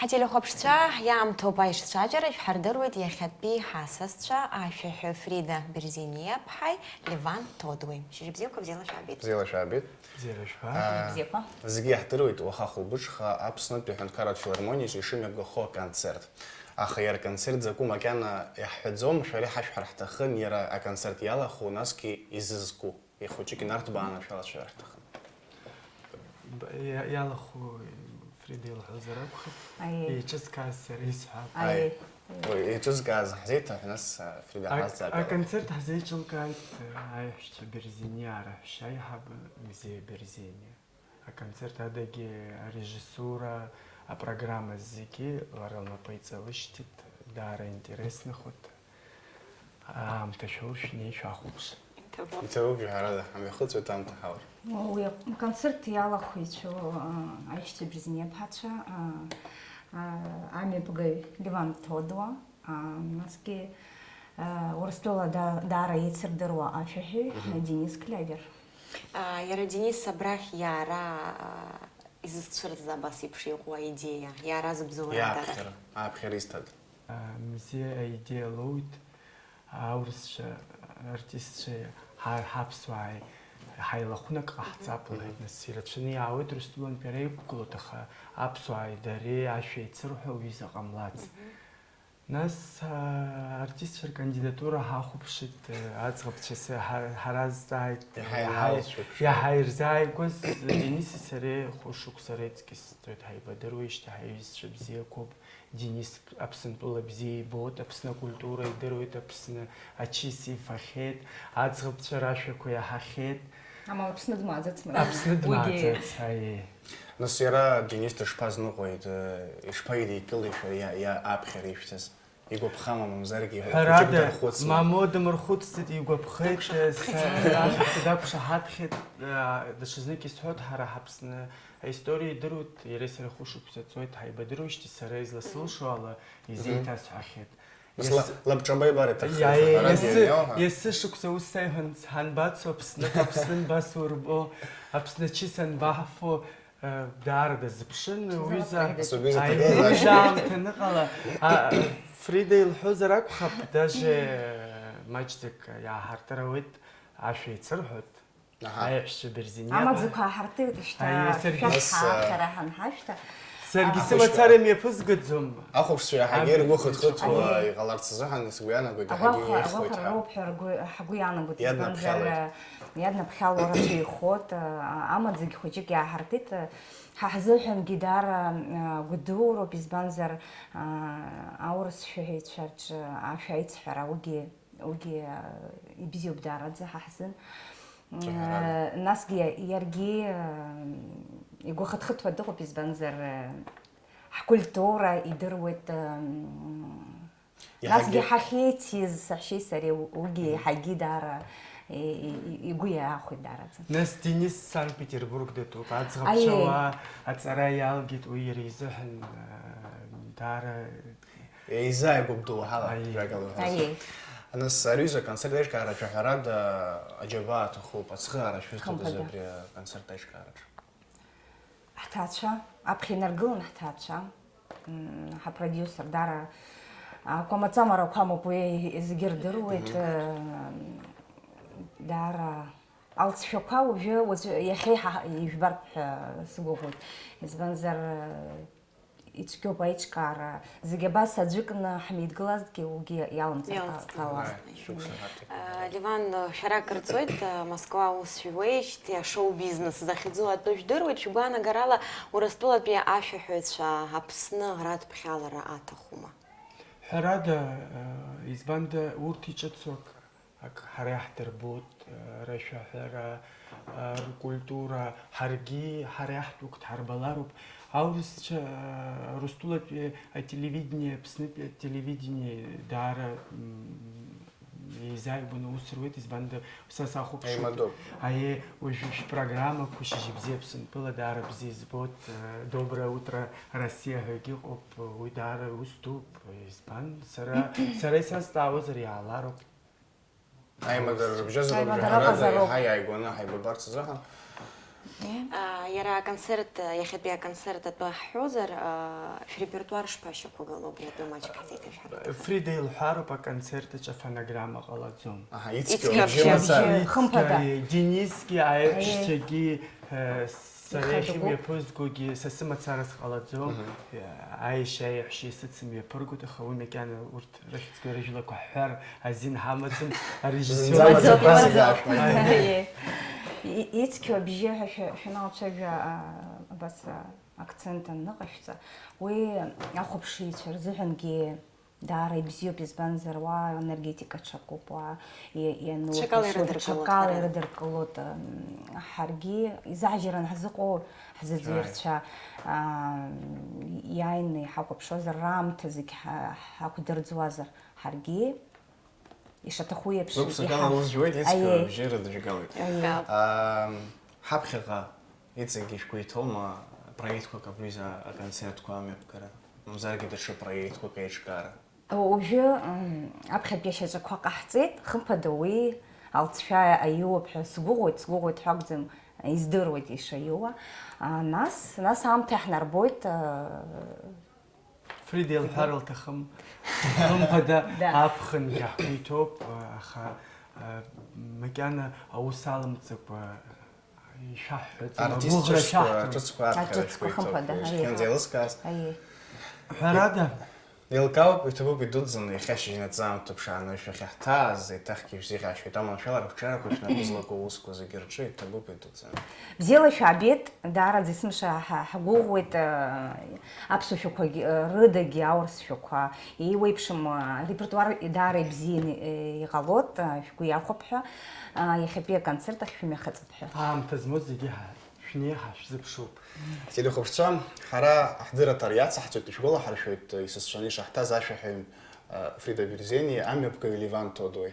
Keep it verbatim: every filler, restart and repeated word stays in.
Ҳателехәаԥшцәа, иаамҭоуп аишцәажәара, шәҳардыруеит иахьатәи ҳасасцәа, ашәаҳәаҩ Фрида Берзениаԥҳаи Леван Ҭодуеи. Шьыжьбзиақәа, бзиала шәаабеит. Бзиала шәаабеит. Бзиара жәбап. Аа, Бзиақәа. Зегьы иаҳдыруеит, уаха хәылбыҽха Аԥснытәи аҳәынҭқарратә филармониаҿы ишымҩаԥгахо аконцерт. Аха иара аконцерт закәу макьана иаҳҳәаӡом, шәара иҳашәҳәар ҳҭахын, иара аконцерт иалахәу, насгьы изызку. Ихәыҷык инарҭбааны шәалацәажәар ҳҭахын. Б-, иа-, иалахәу Фрида илҳәозар акәхап. Аиеи. Еиҿызкааз сара исҳәап. Аиеи. Аиеи. Уи еиҿызкааз ҳзеиҭаҳәа, нас, а, Фрида Ак-, ҳазҵаатәала. Аконцерт ҳзеиҿылкааит, а, аиҳәшьцәа Берзениа раҳәшьа аиҳабы Мзиа Берзениа. Аконцерт адагьы арежиссура, апрограмма зегьы лара лнапы иҵалышьҭит, даара интереснахоит. Аамҭа шәоур шәнеи шәахәаԥш. Иҭабуп. Иҭабуп, ҳәарада, ҳамҩахыҵуеит аамҭа ҳаур. Уи аконцерт иалахәыцәоу, а, аишьцәа Берзениа ԥацәа, а, а, амҩаԥгаҩ Леван Ҭодуа, а, насгьы, а, Урыстәыла да-, даара еицырдыруа ашәаҳәаҩ, мгм, Денис Клявер. А, иара Денис абрахь иаара, а, изызцәырҵыз абас еиԥш иҟоу аидеиа, иаара зыбзоура дара. Иааԥхьара, ааԥхьара изҭада? А, Мзиа аидеиа лоуит, аурысцәа, артистцәеи ҳа-, ҳаԥсуааи ҳаилахәны ак ҟаҳҵап, мгм, лҳәеит, нас ирацәаны иаауеит Урыстәылантәи ара иқәгылоит, аха аԥсуааи дареи ашәа еицырҳәо уҩыза ҟамлац. Мгм. Нас, аа, артистцәа ркандидатура ҳахәаԥшит, аӡӷабцәа ҳа-, ҳаразҵааит, иаҳа иаҳа, иҳалацәоуп, иаҳа ирзааигәаз, Дениси сареи хәышықәса реиҵкьыс ҳаибадыруеижьҭеи ҳаиҩызцәа бзиақәоуп. Денис Аԥсынтәыла бзиа ибоит, Аԥсны акультура идыруеит, Аԥсны ачыс ифахьеит, аӡӷабцәа рашәақәа иаҳахьеит. Амала Аԥсны дмааӡац, ма. Аԥсны уигьы дмааӡац, аиеи. Нас иара Денис дышԥазныҟәеи, д-, ишԥаидикылеи шәара иа-, иа-, аԥхьара ишәҭаз? Игәаԥхама, мамзаргьы, ҳәа хәыҷык, ҳәарада, дархәыцма? Мамоу дымырхәыцӡеит, игәаԥхеит, дақәшаҳаҭхеит. Са-, дақәшаҳаҭхеит, а, даҽазнык исҳәоит, ҳара ҳаԥсны аисториа идыруеит, иареи сареи хәышықәса ҵуеит, ҳаибадыруеижьҭеи сара изласылшо ала, мгм, изеиҭасҳәахьеит. Нас ла-, лабҿаба ибар иҭаххеит, иаиеи, ҳәарада, иасы, ианиауҳәа. Иасы шықәса ус саиҳәон, ҳанбацо Аԥсны, Аԥсны анбасурбо, Аԥсны ачыс анбаҳфо, э, даара дазыԥшын, уҩыза. Ас убри аиеи, заҭагылазаашьа уҩыза аамҭа аныҟала, а, Фрида илҳәозар акәхап, даже, э, маҷӡак иааҳартыр ауеит, ашәа еицырҳәоит. Аҳа. Аиҳәшьцәа Берзениа. Амаӡақәа ааҳартит, шьҭа аиеи, саргьы. Шәахь, нас, а, ҳаахьара ҳанҳашьҭа. Саргьы, а, сымацара мҩаԥызгаӡом. Ахәаԥшцәа иаҳагьы ргәы хыҭхыҭуа, аиеи, иҟаларц азыҳәан, сгәы иаанагоит, иаҳагьы агәаҟра, еиӷьхоит агәаҟра ҳәа. Роуп ҳәа ргәы, ҳгәы иаанагоит, избанзар, иаднаԥхьалоит. Иаднаԥхьало рацәаҩхоит, а, амаӡагь хәыҷык иааҳартит, а, ҳа ҳзыҳәангьы даара, а, гәыдуроуп, избанзар, а, аурыс шәаҳәаҩцәа рҿы ашәа аицҳәара уигьы Уигьы, э, ибзиоуп даараӡа ҳа ҳзын. Ҿаҳәарада. Э, насгьы иаргьы, э, игәахыҭхыҭуа дыҟоуп, избанзар, э, ҳкультура идыруеит, э, насгьы иаҳагьы ҳахьеициз саҳәшьеи сареи, уигьы, мгм, иаҳагьы даара, э, и-, и-, игәы иаахәеит даараӡа. Нас Денис Санкт-Петербург датәуп, аӡӷабцәа, аиеи, уа аҵара иалгеит, уи иара изыҳәан, э, даара Еизааигәоуп доуҳала, аиеи, жәакала уҳәозар. Аиеи. Нас, ари аҩыза аконцерт аиҿкаара ҳәарада аџьабаа аҭахуп, ацхыраара шәызҭодаз, хымԥада, абри аконцерт аиҿкаараҿы? Ҳҭаацәа, аԥхьа инаргылан ҳҭаацәа, м, ҳапродиусер, даара, а, қәамаҵамарақәа амоуп, уи зегьы рдыруеит, мгм, э, даара алҵшәақәа уажәы, уаҵәы, иахьа иҳа-, ижәбартә ҳәа сгәыӷуеит. Избанзар, э, Ицәгьоуп аиҿкаара. Зегь абас аӡәыкны ҳмидгылазҭгьы, уигьы иалымҵыр ҟа-, иалымҵыр ҟалап. Ааи, шәықәса ҳарҭеит. Э, Леван, э, шәара акыр ҵуеит, э, Москва аус шәиуеижьҭеи ашоу-бизнес захьӡу атәы жәдыруеит, шәгәаанагарала Урыстәылатәи ашәаҳәаҩцәа Аԥсны радԥхьалара аҭахума? Ҳәарада, э, избанда, урҭ иҿыцу ак Ак ҳара иаҳдырбоит, рашәаҳәара, ркультура, ҳаргьы ҳара иаҳтәук дҳарбалароуп. Аурысцәа, Урыстәылатәи ателевидение, Аԥснытәи ателевидение даара, м, еизааигәаны аус руеит, избанда, са сахәаԥшуеит. Еимадоуп. Аиеи, уажәы шәпрограммақәа, Шьыжьбзиа Аԥсынтәыла, даара бзиа избоит, Доброе утро, Россия ҳәагьы ыҟоуп, уи даара ус дууп, избан, сара, сара исазҵаауазар иаалароуп. Аимадара рыбжьазароуп, аимадара ҳәарада, ыҟазароуп, иаҳа иааигәаны ҳаибабарц азыҳәан. Иара аконцерт, иахьатәи аконцерт атәы ҳҳәозар, шәрепертуар шԥашьақәгылоу абри атәы маҷк ҳзеиҭашәҳәар? Фрида илҳәароуп аконцерт аҿы афонограмма ҟалаӡом. Аҳа, ицқьоу Ицқьоу абжьы абжьы. Мацара. Хымԥада. Денисгьы, аиҳәшьцәагьы, сара иахьымҩаԥызгогьы са сымацара сҟалаӡом. Аиашьа аиҳәшьа исыцымҩаԥыргоит, аха уи макьана урҭ рыхьӡқәа рыжәлақәа ҳҳәар азин ҳамаӡам, арежиссиор. Зынӡа маӡоуп, маӡоуп, маӡоуп. Ицқьоу абжьы ҳәа шәаналцәажәа, абас акцент аныҟашәҵа, уи ахәаԥшыҩцәа рзыҳәангьы даара ибзиоуп, избанзар, уа энергетика ҽакуп, уа иану Ҽакала ирыдыркылоит, ҽакала ҳара. Ирыдыркылоит, м, ҳаргьы изаҳжьаран ҳзыҟоу ҳзыӡырҩцәа, а, иааины иҳахәаԥшуазар, раамҭа зегь ҳа-, ҳақәдырӡуазар, ҳаргьы ишаҭаху еиԥш Рыԥсахала иҳа-, ус жәуеит, ицқьоу аиеи. Абжьы рыдыжәгалоит. Аиеи. Ам, ҳаԥхьаҟа иҵегьгьы шәгәы иҭоума проектқәак абри за аконцертқәа амҩаԥгара? Мамзаргьы даҽа проектқәак аиҿкаара? Уажәы, м, аԥхьатәи ашьаҿақәа ҟаҳҵеит, хымԥада уи алҵшәа аиуп ҳәа сгәыӷуеит, сгәыӷуеит ҳәа акәӡам, издыруеит ишаиуа. А, нас, нас аамҭа иаҳнарбоит, а, Фрида илҳәар лҭахым. Хымԥада Да. Аԥхынгьы ҳгәы иҭоуп, аха, а, макьана аус аламҵакәа ишәаҳҳәаӡом, Артист агәыӷра ҿыцқәа, шәаҳҭом. Ҿыцқәа аԥхьара Аҿыцқәа шәгәы иҭоуп, хымԥада, аиеи. Иахьынӡа еилыскааз. Аиеи. Ҳәарада, Еилкаауп, иҭабуп идуӡӡаны, иахьа ашьыжьнаҵы аамҭа ԥшааны шәахь иаҳҭааз, еиҭахгьы шәзеиӷьашьоит, аманшәалара ақәҿиарақәа шәнапы злаку аусқәа зегьы рҿы иҭабуп идуӡӡаны. Бзиала шәаабеит, даараӡа есымша ҳа-, ҳгәыӷуеит, э, аԥсуа шәақәагьы, э, рыдагьы аурыс шәақәа, еиуеиԥшым, э, репертуар даара ибзианы, э, иҟалоит, э, шәгәы иахәап ҳәа, э, иахьатәи аконцерт ахь шәымҩахыҵып ҳәа. Аамҭа змоу зегьы ҳа-, шәнеи ҳашәзыԥшуп. Ҳтелехәаԥшцәа, ҳара ҳдырраҭара иацаҳҵоит, ишәгәалаҳаршәоит, исасцәаны ишаҳҭаз ашәаҳәаҩ, э, Фрида Берзениа, амҩаԥгаҩ Леван Тодуеи.